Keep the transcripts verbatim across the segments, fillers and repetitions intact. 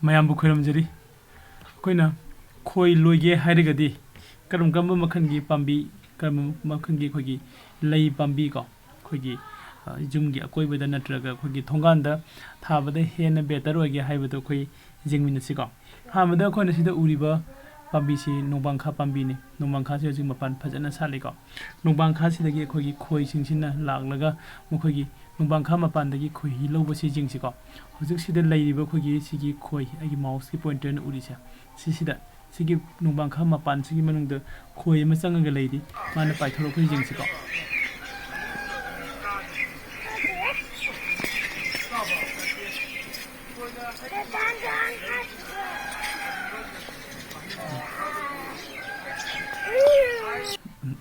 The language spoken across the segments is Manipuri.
ꯃꯌꯥꯝꯕꯨ ꯈꯣꯏꯔꯝꯖꯔꯤ꯫ ꯑꯩꯈꯣꯏꯅ ꯈꯣꯏ ꯂꯣꯏꯒꯦ ꯍꯥꯏꯔꯒꯗꯤ ꯀꯔꯝ ꯀꯔꯝꯕ ꯃꯈꯜꯒꯤ ꯄꯥꯝꯕꯤ, ꯀꯔꯝꯕ ꯃꯈꯜꯒꯤ ꯑꯩꯈꯣꯏꯒꯤ ꯂꯩ ꯄꯥꯝꯕꯤ ꯀꯣ, ꯑꯩꯈꯣꯏꯒꯤ, ꯑ, ꯌꯨꯝꯒꯤ ꯑꯀꯣꯏꯕꯗ ꯅꯠꯇ꯭ꯔꯒ ꯑꯩꯈꯣꯏꯒꯤ ꯊꯣꯡꯒꯥꯟꯗ ꯊꯥꯕꯗ ꯍꯦꯟꯅ better ꯑꯣꯏꯒꯦ ꯍꯥꯏꯕꯗꯣ ꯑꯩꯈꯣꯏ ꯌꯦꯡꯃꯤꯟꯅꯁꯤꯀꯣ꯫ ꯑꯍꯥꯟꯕꯗ ꯑꯩꯈꯣꯏꯅ ꯁꯤꯗ ꯎꯔꯤꯕ ꯄꯥꯝꯕꯤꯁꯤ ꯅꯣꯡꯕꯥꯡꯈꯥ ꯄꯥꯝꯕꯤꯅꯤ꯫ ꯅꯣꯡꯕꯥꯡꯈꯥꯁꯤ ꯍꯧꯖꯤꯛ ꯃꯄꯥꯟ ꯐꯖꯅ ꯁꯥꯠꯂꯤꯀꯣ꯫ ꯅꯣꯡꯕꯥꯡꯈꯥꯁꯤꯗꯒꯤ ꯑꯩꯈꯣꯏꯒꯤ ꯈꯣꯏꯁꯤꯡꯁꯤꯅ ꯂꯥꯛꯂꯒ ꯃꯈꯣꯏꯒꯤ ꯅꯣꯡꯕꯥꯡꯈꯥ ꯃꯄꯥꯟꯗꯒꯤ ꯈꯣꯏꯍꯤ ꯂꯧꯕꯁꯤ ꯌꯦꯡꯁꯤꯀꯣ꯫ ꯍꯧꯖꯤꯛ ꯁꯤꯗ ꯂꯩꯔꯤꯕ ꯑꯩꯈꯣꯏꯒꯤ ꯁꯤꯒꯤ ꯈꯣꯏ, ꯑꯩꯒꯤ mouseꯀꯤ pointerꯅ ꯎꯔꯤꯁꯦ, ꯁꯤꯁꯤꯗ, ꯁꯤꯒꯤ ꯅꯣꯡꯕꯥꯡꯈꯥ ꯃꯄꯥꯟꯁꯤꯒꯤ ꯃꯅꯨꯡꯗ ꯈꯣꯏ ꯑꯃ ꯆꯪꯉꯒ ꯂꯩꯔꯤ꯫ ꯃꯥꯅ ꯄꯥꯏꯊꯣꯔꯛꯄ ꯌꯦꯡꯁꯤꯀꯣ꯫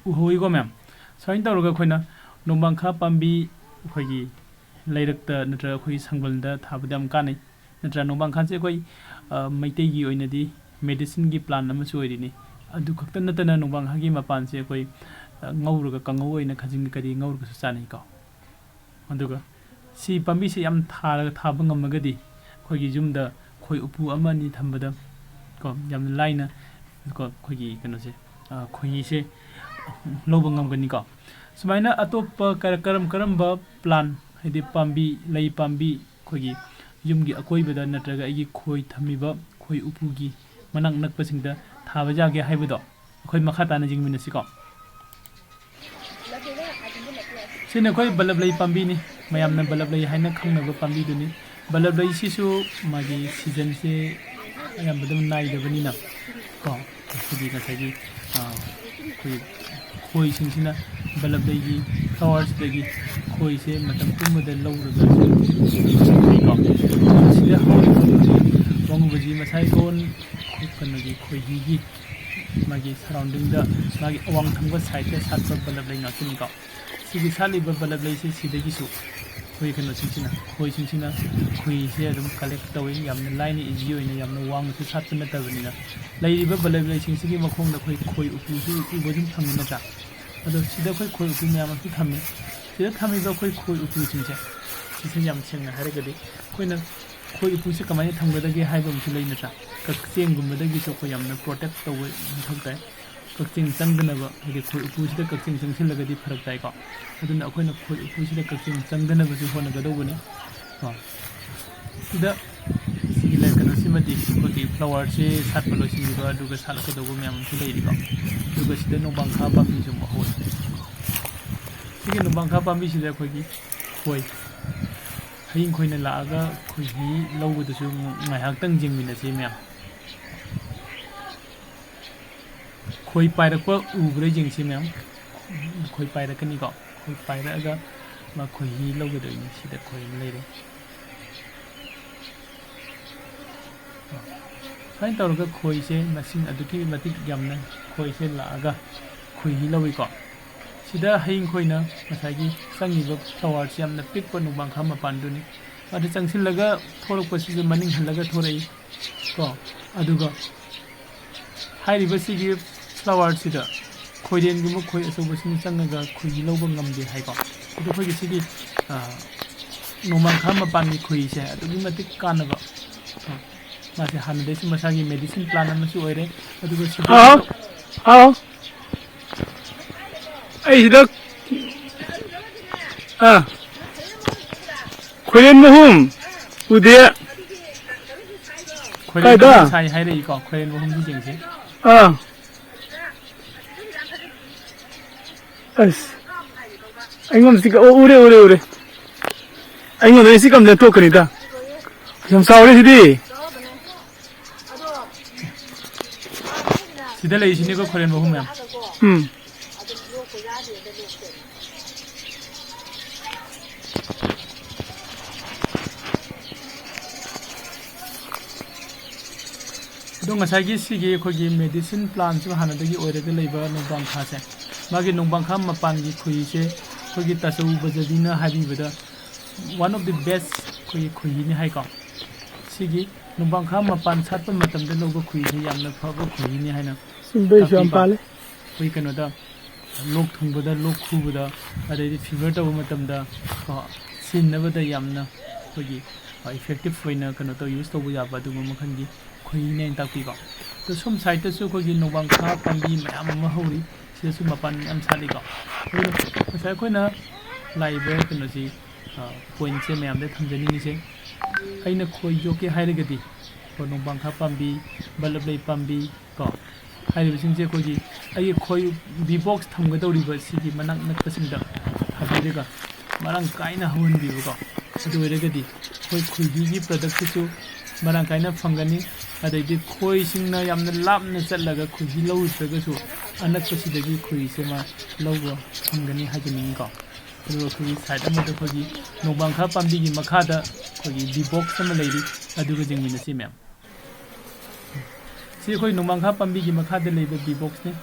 ꯎꯍꯧꯋꯤꯀꯣ ꯃꯌꯥꯝ? ꯁꯨꯃꯥꯏꯅ ꯇꯧꯔꯒ ꯑꯩꯈꯣꯏꯅ ꯅꯣꯡꯕꯥꯡꯈꯥ ꯄꯥꯝꯕꯤ ꯑꯩꯈꯣꯏꯒꯤ ꯂꯩꯔꯛꯇ ꯅꯠꯇ꯭ꯔꯒ ꯑꯩꯈꯣꯏꯒꯤ ꯁꯪꯕꯜꯗ ꯊꯥꯕꯗ ꯌꯥꯝ ꯀꯥꯟꯅꯩ꯫ ꯅꯠꯇ꯭ꯔꯒ ꯅꯣꯡꯕꯥꯡꯈꯥꯁꯦ ꯑꯩꯈꯣꯏ, ꯑ, ꯃꯩꯇꯩꯒꯤ ꯑꯣꯏꯅꯗꯤ medicineꯒꯤ plant ꯑꯃꯁꯨ ꯑꯣꯏꯔꯤꯅꯤ꯫ ꯑꯗꯨ ꯈꯛꯇ ꯅꯠꯇꯅ ꯅꯣꯡꯕꯥꯡꯈꯥꯒꯤ ꯃꯄꯥꯟꯁꯦ ꯑꯩꯈꯣꯏ, ꯑ, ꯉꯧꯔꯒ, ꯀꯥꯡꯉꯧ ꯑꯣꯏꯅ ꯈꯥꯖꯤꯡꯒ ꯀꯔꯤ ꯉꯧꯔꯒꯁꯨ ꯆꯥꯅꯩꯀꯣ꯫ ꯑꯗꯨꯒ ꯁꯤ ꯄꯥꯝꯕꯤꯁꯦ ꯌꯥꯝ ꯊꯥꯔꯒ, ꯊꯥꯕ ꯉꯝꯃꯒꯗꯤ ꯑꯩꯈꯣꯏꯒꯤ ꯌꯨꯝꯗ ꯈꯣꯏ ꯎꯄꯨ ꯑꯃ ꯑꯅꯤ ꯊꯝꯕꯗ ꯀꯣ, ꯌꯥꯝꯅ ꯂꯥꯏꯅ ꯀꯣ, ꯑꯩꯈꯣꯏꯒꯤ ꯀꯩꯅꯣꯁꯦ, ꯑ, ꯈꯣꯏꯍꯤꯁꯦ ꯂꯧꯕ ꯉꯝꯒꯅꯤꯀꯣ꯫ ꯁꯨꯃꯥꯏꯅ ꯑꯇꯣꯞꯄ ꯀꯔ-, ꯀꯔꯝ ꯀꯔꯝꯕ plant, ꯍꯥꯏꯗꯤ ꯄꯥꯝꯕꯤ, ꯂꯩ ꯄꯥꯝꯕꯤ, ꯑꯩꯈꯣꯏꯒꯤ ꯌꯨꯝꯒꯤ ꯑꯀꯣꯏꯕꯗ ꯅꯠꯇ꯭ꯔꯒ ꯑꯩꯒꯤ ꯈꯣꯏ ꯊꯝꯃꯤꯕ ꯈꯣꯏ ꯎꯄꯨꯒꯤ ꯃꯅꯥꯛ ꯅꯛꯄꯁꯤꯡꯗ ꯊꯥꯕ ꯌꯥꯒꯦ ꯍꯥꯏꯕꯗꯣ ꯑꯩꯈꯣꯏ ꯃꯈꯥ ꯇꯥꯅ ꯌꯦꯡꯃꯤꯟꯅꯁꯤꯀꯣ꯫ ꯁꯤꯅ ꯑꯩꯈꯣꯏ ꯕꯂꯞ ꯂꯩ ꯄꯥꯝꯕꯤꯅꯤ꯫ ꯃꯌꯥꯝꯅ ꯕꯂꯞ ꯂꯩ ꯍꯥꯏꯅ ꯈꯪꯅꯕ ꯄꯥꯝꯕꯤꯗꯨꯅꯤ꯫ ꯕꯂꯞ ꯂꯩꯁꯤꯁꯨ ꯃꯥꯒꯤ seasonꯁꯦ ꯑꯌꯥꯝꯕ ꯑꯗꯨꯝ ꯅꯥꯏꯗꯕꯅꯤꯅ ꯀꯣ, ꯑꯩꯈꯣꯏꯒꯤ ꯉꯁꯥꯏꯒꯤ, ꯑ, ꯑꯩꯈꯣꯏꯒꯤ ꯈꯣꯏꯁꯤꯡꯁꯤꯅ ꯕꯂꯞ ꯂꯩꯒꯤ flowerꯁꯤꯗꯒꯤ ꯈꯣꯏꯁꯦ ꯃꯇꯝ ꯄꯨꯝꯕꯗ ꯂꯧꯔꯒ ꯀꯣ, ꯁꯤꯗ ꯍꯧꯔꯤꯕ ꯋꯥꯉꯨꯕꯁꯤ ꯃꯁꯥꯏ ꯀꯣꯟ ꯀꯩꯅꯣꯒꯤ ꯈꯣꯏꯍꯤꯒꯤ ꯃꯥꯒꯤ surroundingꯗ ꯃꯥꯒꯤ ꯑꯋꯥꯡ ꯊꯪꯕ sideꯇ ꯁꯥꯠꯄ ꯕꯂꯞ ꯂꯩ ꯉꯥꯛꯇꯅꯤꯀꯣ꯫ ꯁꯤꯒꯤ ꯁꯥꯠꯂꯤꯕ ꯕꯂꯞ ꯂꯩꯁꯦ ꯁꯤꯗꯒꯤꯁꯨ ꯑꯩꯈꯣꯏ ꯀꯩꯅꯣꯁꯤꯡꯁꯤꯅ, ꯈꯣꯏꯁꯤꯡꯁꯤꯅ ꯈꯣꯏꯁꯦ ꯑꯗꯨꯝ collect ꯇꯧꯏ꯫ ꯌꯥꯝꯅ ꯂꯥꯏꯅ, easy ꯑꯣꯏꯅ, ꯌꯥꯝꯅ ꯋꯥꯡꯅꯁꯨ ꯁꯥꯠꯄ ꯅꯠꯇꯕꯅꯤꯅ꯫ ꯂꯩꯔꯤꯕ ꯕꯂꯞ ꯂꯩꯁꯤꯡꯁꯤꯒꯤ ꯃꯈꯣꯡꯗ ꯑꯩꯈꯣꯏ ꯈꯣꯏ ꯎꯄꯨꯁꯨ ꯎꯕ ꯑꯗꯨꯝ ꯐꯪꯉꯤ ꯅꯠꯇ꯭ꯔꯥ? ꯑꯗꯣ ꯁꯤꯗ ꯑꯩꯈꯣꯏ ꯈꯣꯏ ꯎꯄꯨ ꯃꯌꯥꯝ ꯑꯃꯁꯨ ꯊꯝꯃꯤ꯫ ꯁꯤꯗ ꯊꯝꯃꯤꯕ ꯑꯩꯈꯣꯏ ꯈꯣꯏ ꯎꯄꯨꯁꯤꯡꯁꯦ, ꯁꯤꯁꯦ ꯌꯥꯝ ꯁꯦꯡꯅ ꯍꯥꯏꯔꯒꯗꯤ ꯑꯩꯈꯣꯏꯅ ꯈꯣꯏ ꯎꯄꯨꯁꯦ ꯀꯃꯥꯏꯅ ꯊꯝꯒꯗꯒꯦ ꯍꯥꯏꯕ ꯑꯃꯁꯨ ꯂꯩ ꯅꯠꯇ꯭ꯔꯥ? ꯀꯛꯆꯦꯡꯒꯨꯝꯕꯗꯒꯤꯁꯨ ꯑꯩꯈꯣꯏ ꯌꯥꯝꯅ ꯄ꯭ꯔꯣꯇꯦꯛ ꯇꯧꯕ ꯃꯊꯧ ꯇꯥꯏ꯫ ꯀꯛꯆꯦꯡ ꯆꯪꯗꯅꯕ, ꯍꯥꯏꯗꯤ ꯈꯣꯏ ꯎꯄꯨꯁꯤꯗ ꯀꯛꯆꯦꯡ ꯆꯪꯁꯤꯜꯂꯒꯗꯤ ꯐꯔꯛ ꯇꯥꯏꯀꯣ꯫ ꯑꯗꯨꯅ ꯑꯩꯈꯣꯏꯅ ꯈꯣꯏ ꯎꯄꯨꯁꯤꯗ ꯀꯛꯆꯦꯡ ꯆꯪꯗꯅꯕꯁꯨ ꯍꯣꯠꯅꯒꯗꯧꯕꯅꯤ ꯀꯣ꯫ ꯁꯤꯗ ꯁꯤꯒꯤ ꯂꯩ ꯀꯩꯅꯣꯁꯤꯃꯗꯤ ꯑꯩꯈꯣꯏꯒꯤ ꯐ꯭ꯂꯥꯋꯔꯁꯤ ꯁꯥꯠꯄ ꯂꯣꯏꯁꯤꯟꯈꯤꯕ ꯑꯗꯨꯒ ꯁꯥꯠꯂꯛꯀꯗꯧꯕ ꯃꯌꯥꯝ ꯑꯃꯁꯨ ꯂꯩꯔꯤꯀꯣ꯫ ꯑꯗꯨꯒ ꯁꯤꯗ ꯅꯣꯡꯕꯥꯡꯈꯥ ꯄꯥꯝꯕꯤꯁꯨ ꯑꯃꯨꯛ ꯍꯧꯔꯦ꯫ ꯁꯤꯒꯤ ꯅꯣꯡꯕꯥꯡꯈꯥ ꯄꯥꯝꯕꯤꯁꯤꯗ ꯑꯩꯈꯣꯏꯒꯤ ꯈꯣꯏ ꯍꯌꯤꯡ ꯈꯣꯏꯅ ꯂꯥꯛꯑꯒ ꯈꯣꯏꯍꯤ ꯂꯧꯕꯗꯨꯁꯨ ꯉꯥꯏꯍꯥꯛꯇꯪ ꯌꯦꯡꯃꯤꯟꯅꯁꯤ ꯃꯌꯥꯝ꯫ ꯈꯣꯏ ꯄꯥꯏꯔꯛꯄ ꯎꯕ꯭ꯔꯥ ꯌꯦꯡꯁꯤ ꯃꯌꯥꯝ꯫ ꯈꯣꯏ ꯄꯥꯏꯔꯛꯀꯅꯤꯀꯣ꯫ ꯈꯣꯏ ꯄꯥꯏꯔꯛꯑꯒ ꯃꯥ ꯈꯣꯏꯍꯤ ꯂꯧꯒꯗꯣꯏꯅꯤ꯫ ꯁꯤꯗ ꯈꯣꯏ ꯑꯃ ꯂꯩꯔꯦ꯫ ꯁꯨꯃꯥꯏꯅ ꯇꯧꯔꯒ ꯈꯣꯏꯁꯦ ꯃꯁꯤꯡ ꯑꯗꯨꯛꯀꯤ ꯃꯇꯤꯛ ꯌꯥꯝꯅ ꯈꯣꯏꯁꯦ ꯂꯥꯛꯑꯒ ꯈꯣꯏꯍꯤ ꯂꯧꯏꯀꯣ꯫ ꯁꯤꯗ ꯍꯌꯤꯡ ꯈꯣꯏꯅ ꯉꯁꯥꯏꯒꯤ ꯆꯪꯉꯤꯕ ꯐ꯭ꯂꯥꯋꯔꯁꯤ ꯌꯥꯝꯅ ꯄꯤꯛꯄ ꯅꯣꯡꯕꯥꯡꯈꯥ ꯃꯄꯥꯟꯗꯨꯅꯤ꯫ ꯑꯗꯨ ꯆꯪꯁꯤꯜꯂꯒ ꯊꯣꯔꯛꯄꯁꯤꯁꯨ ꯃꯅꯤꯡ ꯍꯜꯂꯒ ꯊꯣꯔꯛꯏ ꯀꯣ꯫ ꯑꯗꯨꯒ ꯍꯥꯏꯔꯤꯕꯁꯤꯒꯤ ꯐ꯭ꯂꯥꯋꯔꯁꯤꯗ ꯈꯣꯏꯔꯦꯟꯒꯨꯝꯕ ꯈꯣꯏ ꯑꯆꯧꯕꯁꯤꯡ ꯆꯪꯉꯒ ꯈꯣꯏꯍꯤ ꯂꯧꯕ ꯉꯝꯗꯦ ꯍꯥꯏꯀꯣ꯫ ꯑꯗꯣ ꯑꯩꯈꯣꯏꯒꯤ ꯁꯤꯒꯤ, ꯑ, ꯅꯣꯡꯃꯥꯡꯈꯥ ꯃꯄꯥꯟꯒꯤ ꯈꯣꯏꯍꯤꯁꯦ ꯑꯗꯨꯛꯀꯤ ꯃꯇꯤꯛ ꯀꯥꯟꯅꯕ, ꯃꯥꯁꯦ ꯍꯥꯟꯅꯗꯩꯁꯨ ꯃꯁꯥꯒꯤ ꯃꯦꯗꯤꯁꯤꯟ ꯄ꯭ꯂꯥꯟ ꯑꯃꯁꯨ ꯑꯣꯏꯔꯦ꯫ ꯑꯗꯨꯒ ꯁꯤꯗ ꯍꯥꯎ, ꯍꯥꯎ꯫ ꯑꯩ ꯁꯤꯗ, ꯑꯥ, ꯈꯣꯏꯔꯦꯟ ꯃꯍꯨꯝ ꯎꯗꯦ꯫ ꯈꯣꯏꯔꯦꯟ ꯀꯥꯏꯗ? ꯃꯍꯨꯝ ꯁꯥꯏ ꯍꯥꯏꯔꯛꯏꯀꯣ, ꯈꯣꯏꯔꯦꯟ ꯃꯍꯨꯝꯁꯤ ꯌꯦꯡꯁꯦ꯫ ꯑꯥ꯫ ꯑꯁ꯫ ꯑꯩꯉꯣꯟꯗ ꯁꯤ, ꯑꯣ, ꯎꯔꯦ, ꯎꯔꯦ, ꯎꯔꯦ꯫ ꯑꯩꯉꯣꯟꯗ ꯁꯤ ꯀꯝ ꯂꯦꯞꯊꯣꯛꯀꯅꯤꯗ꯫ ꯌꯥꯝ ꯆꯥꯎꯔꯦ ꯁꯤꯗꯤ꯫ ꯁꯤꯗ ꯂꯩꯔꯤꯁꯤꯅꯦꯀꯣ ꯈꯣꯏꯔꯦꯟ ꯃꯍꯨꯝ ꯃꯌꯥꯝ꯫ ꯎꯝ꯫ ꯑꯗꯣ ꯉꯁꯥꯏꯒꯤ ꯁꯤꯒꯤ ꯑꯩꯈꯣꯏꯒꯤ ꯃꯦꯗꯤꯁꯤꯟ ꯄ꯭ꯂꯥꯟꯁꯨ ꯍꯥꯟꯅꯗꯒꯤ ꯑꯣꯏꯔꯒ ꯂꯩꯕ ꯅꯣꯡꯕꯥꯡꯈꯥꯁꯦ, ꯃꯥꯒꯤ ꯅꯣꯡꯕꯥꯡꯈꯥ ꯃꯄꯥꯟꯒꯤ ꯈꯣꯏꯍꯤꯁꯦ ꯑꯩꯈꯣꯏꯒꯤ ꯇꯥꯆꯧ ꯕꯖꯕꯤꯅ ꯍꯥꯏꯕꯤꯕꯗ one of the best ꯑꯩꯈꯣꯏꯒꯤ ꯈꯣꯏꯍꯤꯅꯤ ꯍꯥꯏꯀꯣ꯫ ꯁꯤꯒꯤ ꯅꯣꯡꯕꯥꯡꯈꯥ ꯃꯄꯥꯟ ꯁꯥꯠꯄ ꯃꯇꯝꯗ ꯂꯧꯕ ꯈꯣꯏꯍꯤꯁꯦ ꯌꯥꯝꯅ ꯐꯕ ꯈꯣꯏꯍꯤꯅꯤ ꯍꯥꯏꯅ ꯁꯤꯡꯗꯩꯁꯨ ꯌꯥꯝ ꯇꯥꯛꯄꯤꯀꯣ꯫ ꯄꯥꯜꯂꯦ꯫ ꯑꯩꯈꯣꯏ ꯀꯩꯅꯣꯗ ꯂꯣꯛ ꯊꯨꯡꯕꯗ, ꯂꯣꯛ ꯈꯨꯕꯗ, ꯑꯗꯩꯗꯤ ꯐꯤꯚꯔ ꯇꯧꯕ ꯃꯇꯝꯗ ꯀꯣ, ꯁꯤꯅꯕꯗ ꯌꯥꯝꯅ ꯑꯩꯈꯣꯏꯒꯤ ꯏꯐꯦꯛꯇꯤꯞ ꯑꯣꯏꯅ ꯀꯩꯅꯣ ꯇꯧ, ꯌꯨꯁ ꯇꯧꯕ ꯌꯥꯕ ꯑꯗꯨꯒꯨꯝꯕ ꯃꯈꯜꯒꯤ ꯈꯣꯏꯍꯤꯅꯦꯅ ꯇꯥꯛꯄꯤꯀꯣ꯫ ꯑꯗꯣ ꯁꯣꯝ ꯁꯥꯏꯠꯇꯁꯨ ꯑꯩꯈꯣꯏꯒꯤ ꯅꯣꯡꯃꯥꯡꯈꯥ ꯄꯥꯝꯕꯤ ꯃꯌꯥꯝ ꯑꯃ ꯍꯧꯔꯤ, ꯁꯤꯗꯁꯨ ꯃꯄꯥꯟ ꯌꯥꯝ ꯁꯥꯠꯂꯤꯀꯣ꯫ ꯑꯗꯨꯅ ꯉꯁꯥꯏ ꯑꯩꯈꯣꯏꯅ ꯂꯥꯛꯏꯕ ꯀꯩꯅꯣꯁꯤ, ꯄꯣꯏꯟꯠꯁꯦ ꯃꯌꯥꯝꯗ ꯊꯝꯖꯅꯤꯡꯉꯤꯁꯦ, ꯑꯩꯅ ꯈꯣꯏ ꯌꯣꯛꯀꯦ ꯍꯥꯏꯔꯒꯗꯤ ꯀꯣ, ꯅꯣꯡꯃꯥꯡꯈꯥ ꯄꯥꯝꯕꯤ, ꯕꯂꯞ ꯂꯩ ꯄꯥꯝꯕꯤ ꯀꯣ, ꯍꯥꯏꯔꯤꯕꯁꯤꯡꯁꯦ ꯑꯩꯈꯣꯏꯒꯤ ꯑꯩꯒꯤ ꯈꯣꯏ ꯕꯤ ꯕꯣꯛꯁ ꯊꯝꯒꯗꯧꯔꯤꯕ ꯁꯤꯒꯤ ꯃꯅꯥꯛ ꯅꯛꯄꯁꯤꯡꯗ ꯊꯥꯕꯤꯔꯒ ꯃꯔꯥꯡ ꯀꯥꯏꯅ ꯍꯧꯍꯟꯕꯤꯕꯀꯣ꯫ ꯑꯗꯨ ꯑꯣꯏꯔꯒꯗꯤ ꯑꯩꯈꯣꯏ ꯈꯣꯏꯍꯤꯒꯤ ꯄ꯭ꯔꯗꯛꯁꯤꯁꯨ ꯃꯔꯥꯡ ꯀꯥꯏꯅ ꯐꯪꯒꯅꯤ꯫ ꯑꯗꯩꯗꯤ ꯈꯣꯏꯁꯤꯡꯅ ꯌꯥꯝꯅ ꯂꯥꯞꯅ ꯆꯠꯂꯒ ꯈꯣꯏꯍꯤ ꯂꯧꯔꯨꯗ꯭ꯔꯒꯁꯨ ꯑꯅꯛꯄꯁꯤꯗꯒꯤ ꯈꯣꯏꯍꯤꯁꯦ ꯃꯥ ꯂꯧꯕ ꯐꯪꯒꯅꯤ ꯍꯥꯏꯖꯅꯤꯡꯉꯤꯀꯣ꯫ ꯑꯗꯨꯒ ꯑꯩꯈꯣꯏꯒꯤ ꯁꯥꯏꯠ ꯑꯃꯗ ꯑꯩꯈꯣꯏꯒꯤ ꯅꯣꯡꯃꯥꯡꯈꯥ ꯄꯥꯝꯕꯤꯒꯤ ꯃꯈꯥꯗ ꯑꯩꯈꯣꯏꯒꯤ ꯕꯤ ꯕꯣꯛꯁ ꯑꯃ ꯂꯩꯔꯤ, ꯑꯗꯨꯒ ꯌꯦꯡꯃꯤꯟꯅꯁꯤ ꯃꯌꯥꯝ꯫ ꯁꯤ ꯑꯩꯈꯣꯏ ꯅꯣꯡꯃꯥꯡꯈꯥ ꯄꯥꯝꯕꯤꯒꯤ ꯃꯈꯥꯗ ꯂꯩꯕ ꯕꯤ ꯕꯣꯛꯁꯅꯤ꯫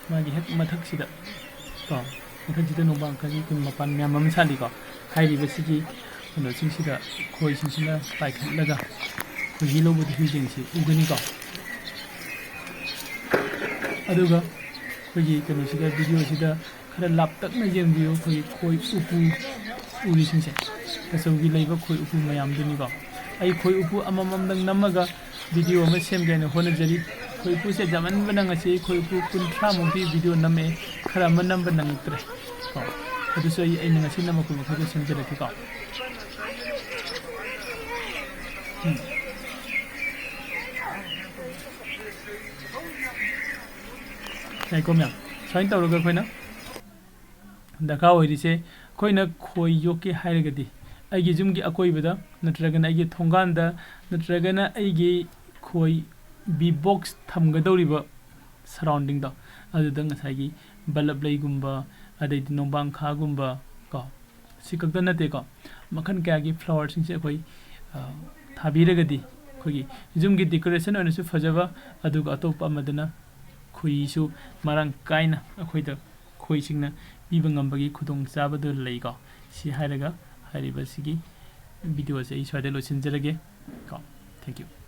ꯃꯥꯒꯤ ꯍꯦꯛ ꯃꯊꯛꯁꯤꯗ ꯀꯣ, ꯃꯊꯛꯁꯤꯗ ꯅꯣꯡꯃꯥꯡꯈꯥꯒꯤ ꯑꯩꯈꯣꯏ ꯃꯄꯥꯟ ꯃꯌꯥꯝ ꯑꯃ ꯁꯥꯠꯂꯤꯀꯣ꯫ ꯍꯥꯏꯔꯤꯕꯁꯤꯒꯤ ꯀꯩꯅꯣꯁꯤꯡꯁꯤꯗ, ꯈꯣꯏꯁꯤꯡꯁꯤꯅ ꯄꯥꯏꯈꯠꯂꯒ ꯈꯣꯏꯍꯤ ꯂꯧꯕꯗ ꯍꯨꯏꯁꯤꯡꯁꯤ ꯎꯒꯅꯤꯀꯣ꯫ ꯑꯗꯨꯒ ꯑꯩꯈꯣꯏꯒꯤ ꯀꯩꯅꯣꯁꯤꯗ, ꯚꯤꯗꯤꯑꯣꯁꯤꯗ ꯈꯔ ꯂꯥꯞꯇꯛꯅ ꯌꯦꯡꯕꯤꯌꯨ꯫ ꯑꯩꯈꯣꯏꯒꯤ ꯈꯣꯏ ꯎꯄꯨ ꯎꯔꯤꯁꯤꯡꯁꯦ, ꯇꯥꯆꯧꯒꯤ ꯂꯩꯕ ꯈꯣꯏ ꯎꯄꯨ ꯃꯌꯥꯝꯗꯨꯅꯤꯀꯣ꯫ ꯑꯩ ꯈꯣꯏ ꯎꯄꯨ ꯑꯃꯃꯝꯗꯪ ꯅꯝꯃꯒ ꯚꯤꯗꯤꯑꯣ ꯑꯃ ꯁꯦꯝꯒꯦ ꯍꯥꯏꯅ ꯍꯣꯠꯅꯖꯔꯤ꯫ ꯈꯣꯏ ꯎꯄꯨꯁꯦ ꯌꯥꯝꯃꯟꯕꯅ ꯉꯁꯤ ꯑꯩ ꯈꯣꯏ ꯎꯄꯨ ꯀꯨꯟꯊ꯭ꯔꯥꯃꯨꯛꯀꯤ ꯚꯤꯗꯤꯑꯣ ꯅꯝꯃꯛꯑꯦ, ꯈꯔ ꯑꯃ ꯅꯝꯕ ꯅꯪꯉꯛꯇ꯭ꯔꯦ ꯀꯣ꯫ ꯑꯗꯨꯁꯨ ꯑꯩ, ꯑꯩꯅ ꯉꯁꯤ ꯅꯝꯃꯛꯄ ꯃꯈꯩꯗꯣ ꯁꯦꯝꯖꯔꯛꯀꯦꯀꯣ꯫ ꯎꯝ꯫ ꯌꯥꯏꯀꯣ ꯃꯌꯥꯝ? ꯁꯨꯃꯥꯏꯅ ꯇꯧꯔꯒ ꯑꯩꯈꯣꯏꯅ ꯗꯔꯀꯥꯔ ꯑꯣꯏꯔꯤꯁꯦ, ꯑꯩꯈꯣꯏꯅ ꯈꯣꯏ ꯌꯣꯛꯀꯦ ꯍꯥꯏꯔꯒꯗꯤ ꯑꯩꯒꯤ ꯌꯨꯝꯒꯤ ꯑꯀꯣꯏꯕꯗ ꯅꯠꯇ꯭ꯔꯒꯅ ꯑꯩꯒꯤ ꯊꯣꯡꯒꯥꯟꯗ ꯅꯠꯇ꯭ꯔꯒꯅ ꯑꯩꯒꯤ ꯈꯣꯏ ꯕꯤ ꯕꯣꯛꯁ ꯊꯝꯒꯗꯧꯔꯤꯕ ꯁꯔꯥꯎꯟꯗꯤꯡꯗꯣ, ꯑꯗꯨꯗ ꯉꯁꯥꯏꯒꯤ ꯕꯂꯞ ꯂꯩꯒꯨꯝꯕ, ꯑꯗꯩꯗꯤ ꯅꯣꯡꯕꯥꯡꯈꯥꯒꯨꯝꯕ ꯀꯣ, ꯁꯤ ꯈꯛꯇ ꯅꯠꯇꯦꯀꯣ, ꯃꯈꯜ ꯀꯌꯥꯒꯤ ꯐ꯭ꯂꯥꯋꯔꯁꯤꯡꯁꯦ ꯑꯩꯈꯣꯏ, ꯑ, ꯊꯥꯕꯤꯔꯒꯗꯤ ꯑꯩꯈꯣꯏꯒꯤ ꯌꯨꯝꯒꯤ ꯗꯦꯀꯣꯔꯦꯁꯟ ꯑꯣꯏꯅꯁꯨ ꯐꯖꯕ, ꯑꯗꯨꯒ ꯑꯇꯣꯞꯄ ꯑꯃꯗꯅ ꯈꯣꯏꯍꯤꯁꯨ ꯃꯔꯥꯡ ꯀꯥꯏꯅ ꯑꯩꯈꯣꯏꯗ ꯈꯣꯏꯁꯤꯡꯅ ꯄꯤꯕ ꯉꯝꯕꯒꯤ ꯈꯨꯗꯣꯡꯆꯥꯕꯗꯨ ꯂꯩꯀꯣ꯫ ꯁꯤ ꯍꯥꯏꯔꯒ ꯍꯥꯏꯔꯤꯕꯁꯤꯒꯤ ꯚꯤꯗꯤꯑꯣꯁꯦ ꯑꯩ ꯁ꯭ꯋꯥꯏꯗ ꯂꯣꯏꯁꯤꯟꯖꯔꯒꯦ ꯀꯣ꯫ Thank you꯫